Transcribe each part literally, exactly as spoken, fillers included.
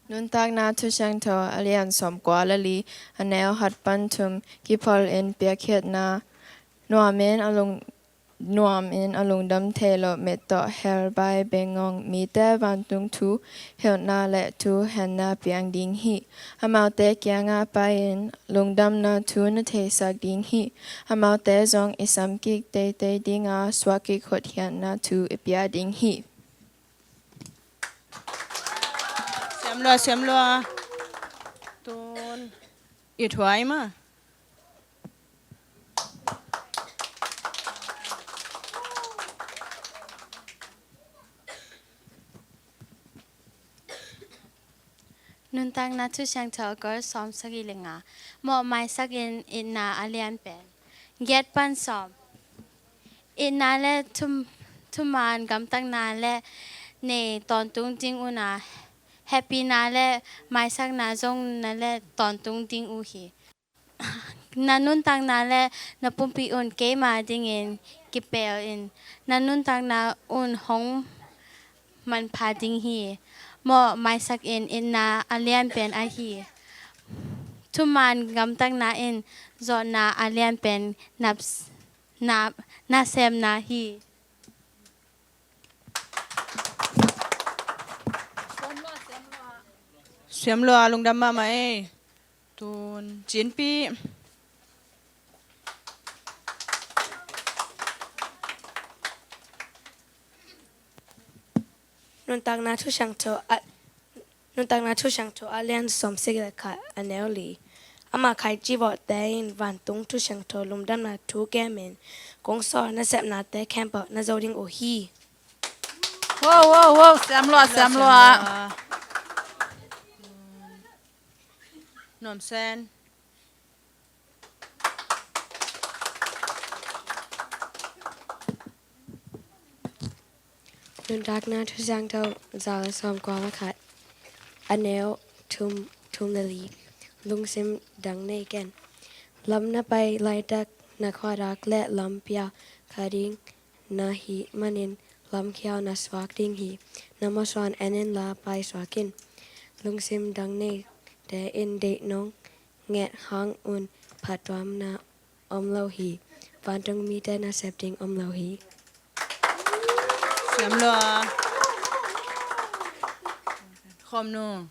Nuntakna Thusiangtho a lian sawmkua le li, a neu khat pan thum, kiphol in piakkhiatna, nuamin a lung nuamin a lungdam thei lo, mit tawh hell bai bengngong mite vantung thu hilhna le thu henna piang ding hi. Amaute kiangah pai-in lungdamna thu na theisak ding hi. Amaute zong i samkik teitei dinga suakkik hotkhiatna thu i pia ding hi. Siam lua, siam lua. Tun i thuai ma. Nuntakna Thusiangtho a kol sawmsagih le nga. Mawh maisak in itna a lian pen. Giat pan sawm. Itna le thum, thuman gamtatna le nei tawntung ding uh a, hehpihna le maisakna zong na le tawntung ding uh hi. Na nuntakna le na pumpi un keima dingin kipel in, na nuntakna un hong manpha ding hi. Mawh maisak in itna a lian pen ahi. Thuman gamtatna in zawhna a lian pen naps-, na, nasemna hi. Siam lua, lungdam mahmah ei. Tun Cinpi. Nuntakna Thusiangtho a, Nuntakna Thusiangtho a lian sawmsagih le khat, a neu li. Ama khaici vawhte in vantung thusiangtho lungdamna thu kemin kong sawl nasepnate khempeuh na zo ding uh hi. Wow, wow, wow, siam lua, siam lua. Nuam sen. Nuntakna Thusiangtho za le sawmkua le khat, a neu thum, thum le li. Lungsim dang nei ken. Lam na pai laitak na khuadak le lam pia kha ding na hih manin lamkhial na suak ding hi. Na mawhsuan en inla paisuak in. Lungsim dang neite in deih nong nget hang un phattuamna om lo hi. Vantung mite nasep ding om lo hi. Siam lua. Khawm nu.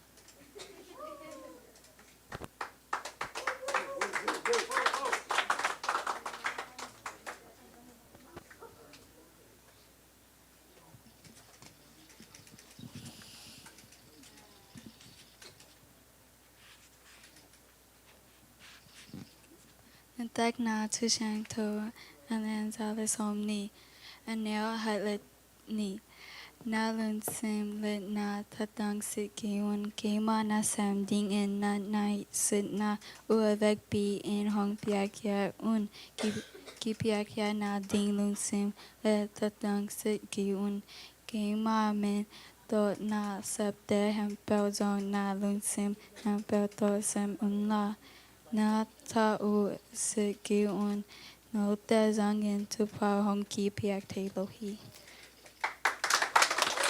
Nuntakna Thusiangtho a lian za le sawmnih, a neu khat le nih. Na lungsim le na thatang sik kei un, keima nasem dingin na ngaihsutna uh a vekpi in hong piakhia un. Ki, kipiakhia na ding lungsim le thatang sik kei un. Keima min tawh na septe khempeuh zong na lungsim khempeuh tawh sem unla, na tha uh sik kei un. Note zangin thupha hong kipiak thei lo hi.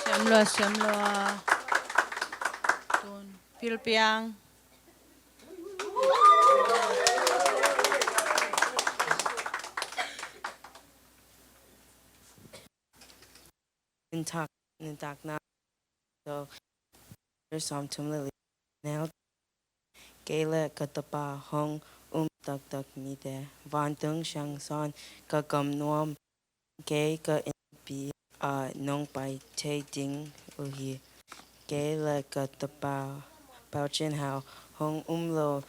Siam lua, siam lua. Tun Philpiang. Nuntak, nuntakna. So, sawmthum le li, neu. Kei le ka tapa hong um taktak mite, vantung siangsawn ka gam nuam. Kei ka innpi ah nong pai thei ding uh hi. Kei le ka tapa Pau Cin Hau hong um lo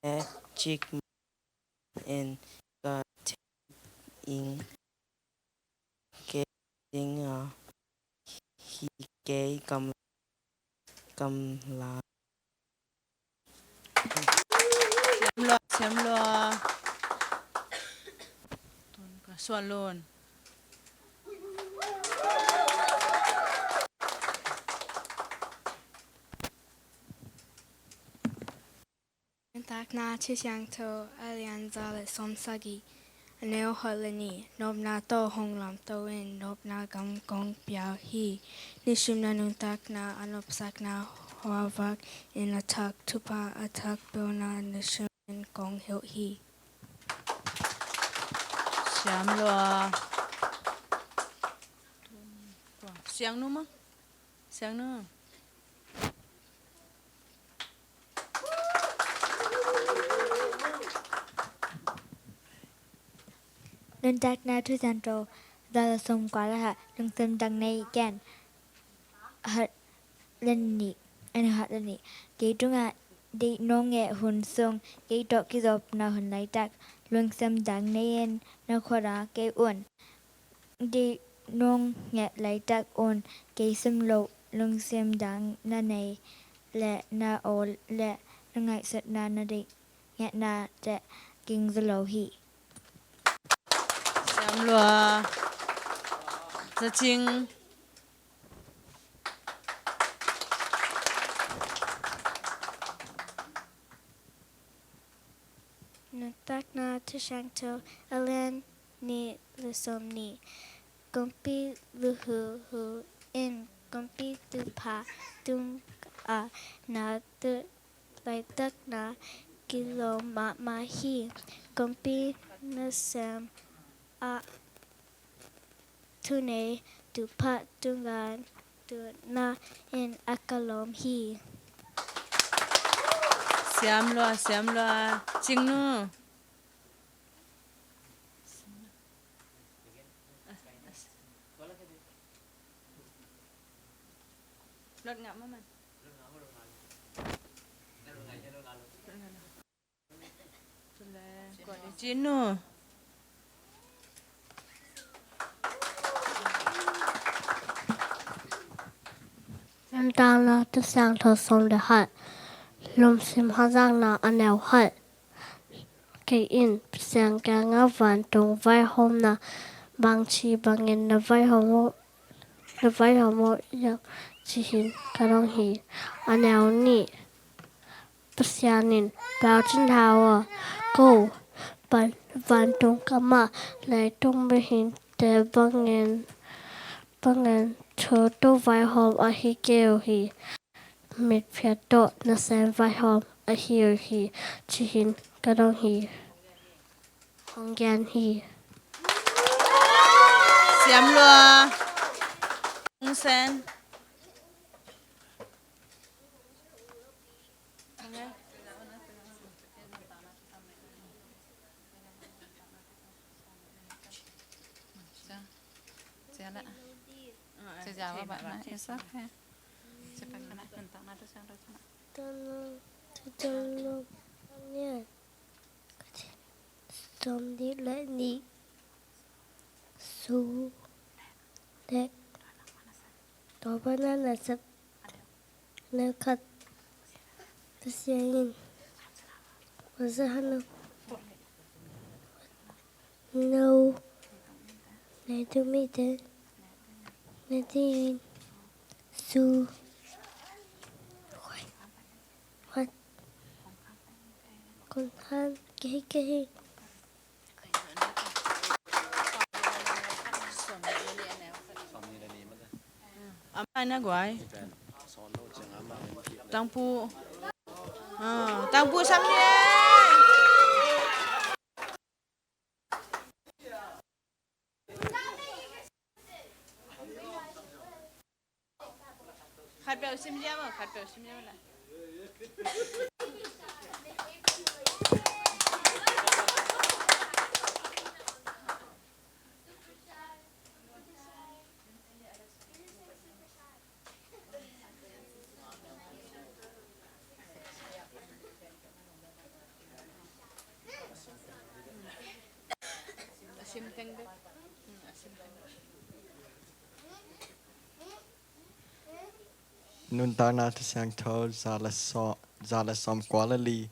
e, cik in ka thei ing. Kei ding a hi kei kam, kamla. Siam lua, siam lua. Tun ka Suan Lun. Nuntakna Thusiangtho a lian za le sawmsagih, A neu khat le nih. Nopna tawh hong lamto in, nopna gam kong pia hi. Nihsimna nuntakna a nopsakna huavak in a thak thupha a thak peuhna nihsim in kong hilh hi. Siam lua. Siang nu maw? Siang nu. Nuntakna Thusiangtho, za le sawmkua le khat, lungsim dang nei in. Khat le nih, a neu khat le nih. Kei tungah deih nawngeh hun sung, kei tawh kizopna hun laitak, lungsim dang nei in na khuata kei un. Deih nawngeh laitak un, kei sim loh lungsim dang na nei leh na aw leh na ngaihsutna na deih ngetna teh ging zo lo hi. Siam lua. Za Cing. Nuntakna Thusiangtho, a lian nih le sawmnih. Kumpi luhuhu in, kumpi thupha tungah na tut laitak na kilawm mahmah hi. Kumpi nasem ah thunei thupha tungah tutna in a kilawm hi. Siam lua, siam lua. Cing nu. Lot ngah maw man. Cin nu. Nuntakna Thusiangtho sawm le khat, lungsim hazatna, a neu khat. Kei in Pasian kiangah vantung vaihawmna bangci bangin na vaihawm uh, na vaihawm uh hiam ci-in ka dong hi. A neu nih. Pasian in Pau Cin Hau a ko pan vantung kamah leitung mihingte bangin, bangin thu tawh vaihawm ahi kei uh hi. Mitphiat tawh nasem vaihawm ahi uh hi, ci-in ka dong hi. Hong gen hi. Siam lua. Hong Sen. Sawmnih le nih. Su le tua pana na sep le khat. Pasian in Moses hanu no ne tu mi te ne ti in su khat kon khan kehi kehi. Amah na guai. Tangpu. Ah, tangpu sam ni. Khat peuh sim liam a, khat peuh sim liam a. Nuntakna Thusiangtho za le sawm, za le sawmkua le li.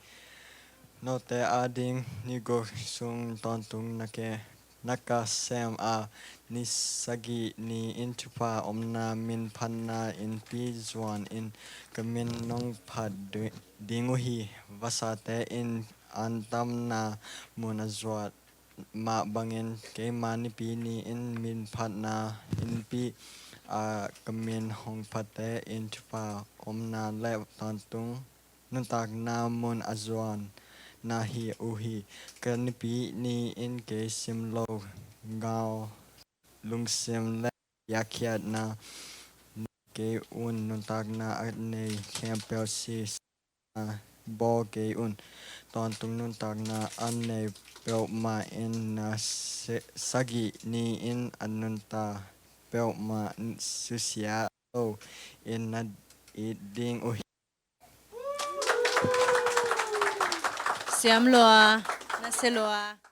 Note ading ni guk sung tawntung na ke, na ka sem a, ni sagih ni-in thupha omna min phatna innpi zuan in ka min nong phat dui-, ding uh hi. Vasate in antamna mun a zuat mah bangin keima Nipi ni-in minphatna innpi ah ka min hong phate in thupha omna le tawntung nuntakna mun a zuan na hi uh hi. Ka Nipi ni-in kei sim lo ngau lungsim le biakhiatna kei un, nuntakna a nei khempeuh si bawl kei un. Tawntung nuntakna a nei peuhmah in na se- sagih ni-in a nunta peuhmah susia lo in na it ding uh hi. Siam lua, na se lua.